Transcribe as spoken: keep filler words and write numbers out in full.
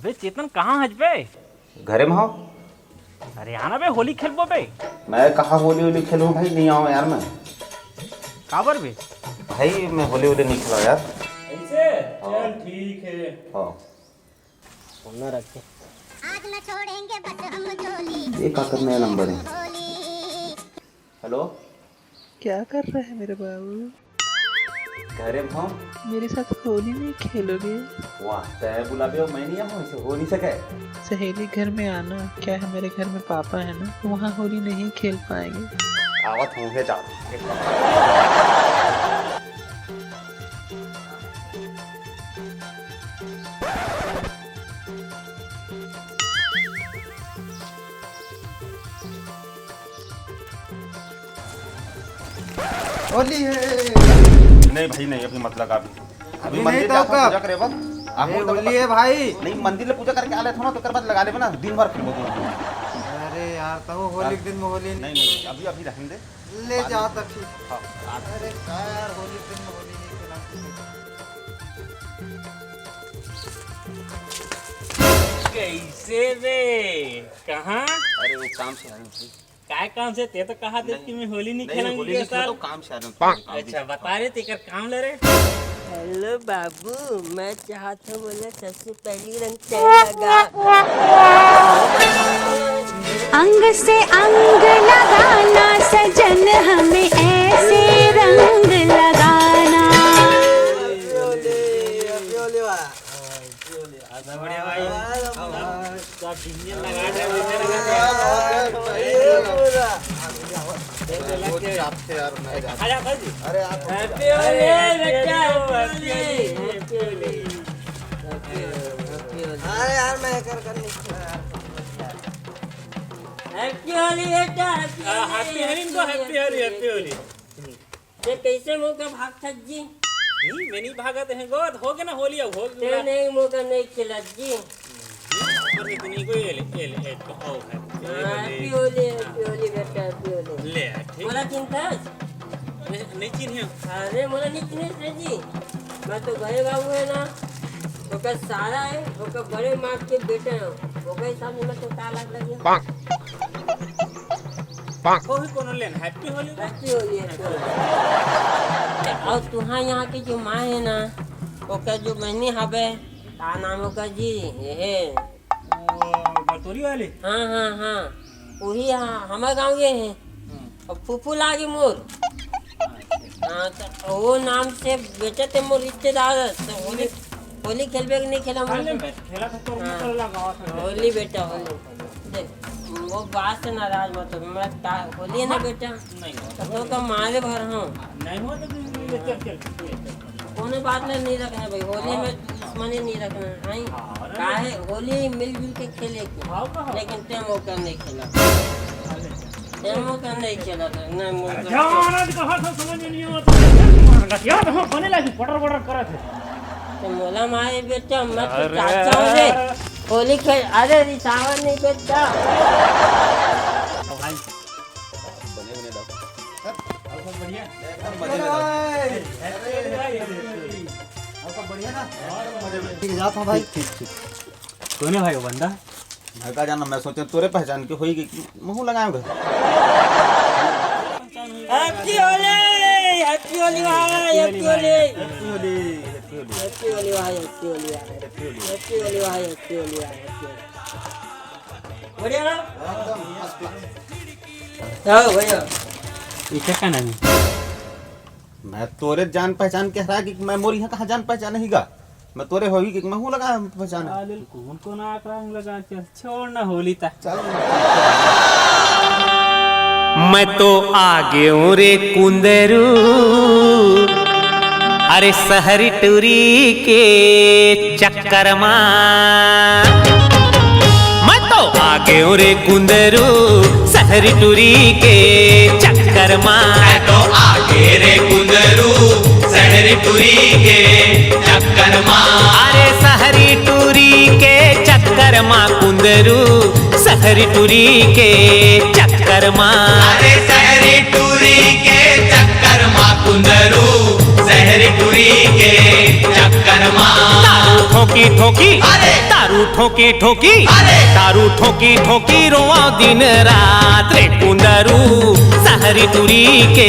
बे चेतन, कहाँ हस बे? घरे में हँव। अरे आना बे, होली खेलबो बे। मैं कहाँ होली होली खेलूँ भाई, नहीं आऊँ यार मैं। काबर बे? भाई मैं होली होली नहीं खेला यार। ऐसे? हाँ। चल ठीक है। हाँ। फोन ना रखे। आज न छोड़ेंगे बस हम झोली। ये का करने का नंबर है? होली। हेलो। क्या कर रहे हैं मेरे बाबू? घरे में हँव। मेरे साथ होली नहीं खेलोगे? वाह, तैं बुलाबे अउ मैं नहीं आहूँ, ऐसे हो नहीं सके। सहेली घर में आना, क्या है, मेरे घर में पापा है ना, वहाँ होली नहीं खेल पाएंगे। आवत हँव, हे जा। होली है। नहीं भाई, नहीं, अभी मत लगा। अभी अभी मंदिर नहीं तो जात हँव कब? पूजा करे बर। अभी अरे होली है भाई। नहीं, मंदिर ले पूजा करके आ लेथँव ना, तो ओकर बाद लगा लेबे ना, दिन भर खेलबो तो। अरे यार, तो होली के दिन में होली नहीं, नहीं, अभी, अभी रहने दे। ले जाओ तो ठीक। हाँ। अरे का यार, होली के दिन में होली नहीं खेला। कैसे बे? कहाँ? अरे वो काम से आए हँव भाई। काय काम से? तैं तो कहा दे नहीं, कि मैं होली नहीं खेलूँगा होली नहीं खेलूँगा, तो काम से आ रहा हूँ। अच्छा, बता रे, तेकर काम ले रे। हेलो बाबू, मैं चाहत हँव बोले सबसे पहली रंग तैं लगा। अंग से अंग लगाना सजन, हमें ऐसे रंग लगाना। बढ़िया भाई। सब डिंजन लगा दे, डिंजन लगा दे। अरे आप Happy Holi बेटा, Happy Holi। Happy Holi। अरे यार, मैं कर, कर नहीं। Happy Holi बेटा, Happy Holi। Happy Holi, Happy Holi। ये कैसे मौका भागथस जी? नहीं, मैं नहीं भागत हँव, गोद हो गया ना होली, अब हो गया। नहीं, मौका नहीं खेलत जी। अरे, तू नहीं कोई, एले, एले, ए, तो आओ, है। Happy Holi, Happy Holi बेटा, Happy Holi। ले, ठीक। मोला चिन्हथस? नहीं, नहीं चिन्हे। अरे, मोला नहीं चिन्हस रे जी। मैं तो बड़े बाबू है ना, ओकर सारा है, ओकर बड़े माँ के बेटा है, ओकर हिसाब से मैं तो का लाग लगे। कोई कोनो लेन, Happy Holi। Happy Holi, Happy Holi। अउ तुँहर यहाँ के जो माँ है ना, ओकर जो बहिनी हवे, का नाम ओकर जी? ये है। वो बरतोरी वाली? हाँ, हाँ, हाँ। वही, हाँ, हमर गाँव के है। हम्म। अउ फूफू लागे मोर। अच्छा। हाँ, तो वो नाम से बेचथे मोर रिश्तेदार, तो होली, होली खेलबे कि नहीं खेला? खेला था, तो हाँ। होली बेटा, होली। देख, वो बात से नाराज मत हो, मैं ता-, होली है ना बेटा, नहीं हो। तो तोका मारे भर हँव। नहीं हो तो तू चल, चल, चल। कोनो बात नहीं, नहीं रखना भाई, होली में दुश्मनी नहीं रखना है। हाँ, अरे। काहे होली मिलजुल के खेले के, हाँ, कहाँ? लेकिन तैं मौका नहीं खेला। अरे। तैं मौका नहीं खेला था, नहीं मौका। अरे, जाना तो कहाँ था, समझ में नहीं आवत। यार, हम बने लागी, पटर पटर करत है। तो मोला मारे बेटा, मैं तो अरे। चाचा हूँ रे। होली खेल, अरे रिसावन नहीं बेटा। तो भाई, बने बने दो। सर, और सब बढ़िया? एकदम मजे में दो। और सब बढ़िया ना? और मजे में। ठीक, जाता हूँ भाई। ठीक, ठीक, ठीक। कौन है भाई वो बंदा? मैं का जाना, मैं सोचे तोरे पहचान के होई कि महूँ लगाए घर। Happy Holi, Happy Holi भाई, Happy Holi। Happy Holi, Happy Holi। Happy Holi भाई, Happy Holi भाई। Happy Holi। Happy Holi भाई, Happy Holi भाई, Happy Holi। बढ़िया ना? एकदम मस्त। हाँ भैया। ये क्या का नाम है? मैं तोरे जान पहचान के हरा कि मैं मोर यहाँ कहाँ जान पहचान ही गा? मैं तोरे होही कि महूँ लगा पहचान। साले कौन कौन आक रंग लगा के छोड़ ना होली ता। चल। मैं तो आ गयो रे कुंदरू, अरे शहरी टूरी के चक्कर मा। मैं तो आ गयो रे कुंदरू, शहरी टूरी के चक्कर मा। मैं तो आ गयो रे कुंदरू, शहरी टूरी के चक्कर मा। अरे शहरी टूरी के चक्कर मा कुंदरू, शहरी टूरी के चक्कर मा। अरे शहरी टूरी के चक्कर मा कुंदरू, शहरी टूरी के चक्कर मा। दारू ठोकी ठोकी, अरे! दारू ठोकी ठोकी, अरे! दारू ठोकी ठोकी रोवा दिन रात रे कुंदरू, सहरी टुरी के